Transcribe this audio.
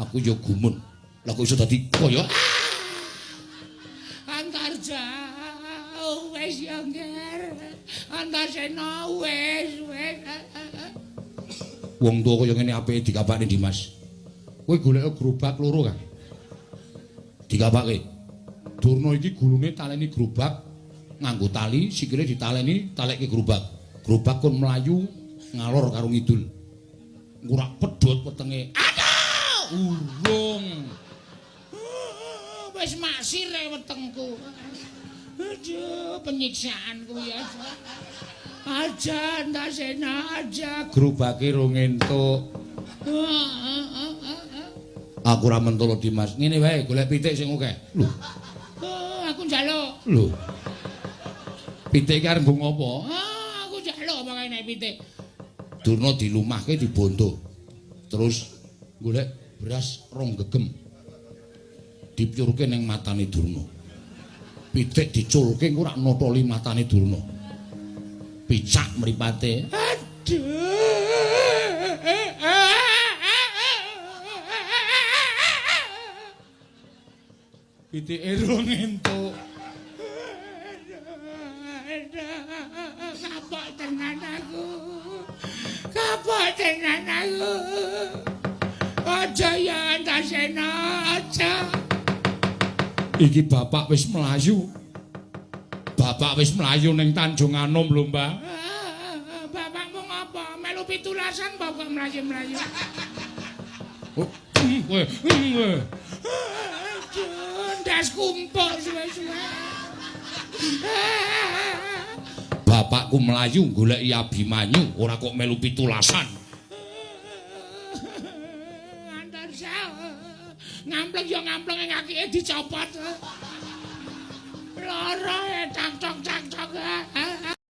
Aku ya gumun. Lah kok iso dadi kaya Antarja wis ya, Nger. Antasena wis wis. Wong tuwa kaya ngene apike dikapakne, Dimas. Kowe golek gerobak loro, Kang. Dikapake. Durna iki gulune taleni gerobak nganggo tali, sikile ditaleni, talekke gerobak. Gerobak kon mlayu ngalor karo ngidul. Ngurak pedhot wetenge. Aduh, urung. Wis maksir wetengku. Aduh, penyiksaan kuwi aja. Aja, Antasena, aja. Gerobake rong entuk. Aku ora mentolo, Dimas. Ngene wae, golek pitik sing akeh. Lho. Aku njaluk. Lho. Pitik iki arep nggo ngopo? Ah, aku njaluk apa nek pitik. Durna dilumahke dibondo. Terus golek beras rong gegem. Dipyurke ning matane Durna. Pitik diculke engko rak notoli matane Durna. Picak mripate. Aduh. Pitike rong entuk. Kapok tenan aku. Kapok tenan aku. Aja ya Antasena, aja. Iki bapak wis mlayu. Bapak wis mlayu ning Tanjung Anom lho, Mbah. Bapakmu ngapa? Melu pitulasan apa kok mlayu-mlayu? Oh, kowe, kowe. Aduh, ndas kumpul suwe-suwe. Bapakku mlayu goleki Abimanyu, ora kok melu pitulasan. Antarsa. Ngampleng ya ngampleng ngakike dicopot. Lara tak tok tak tok.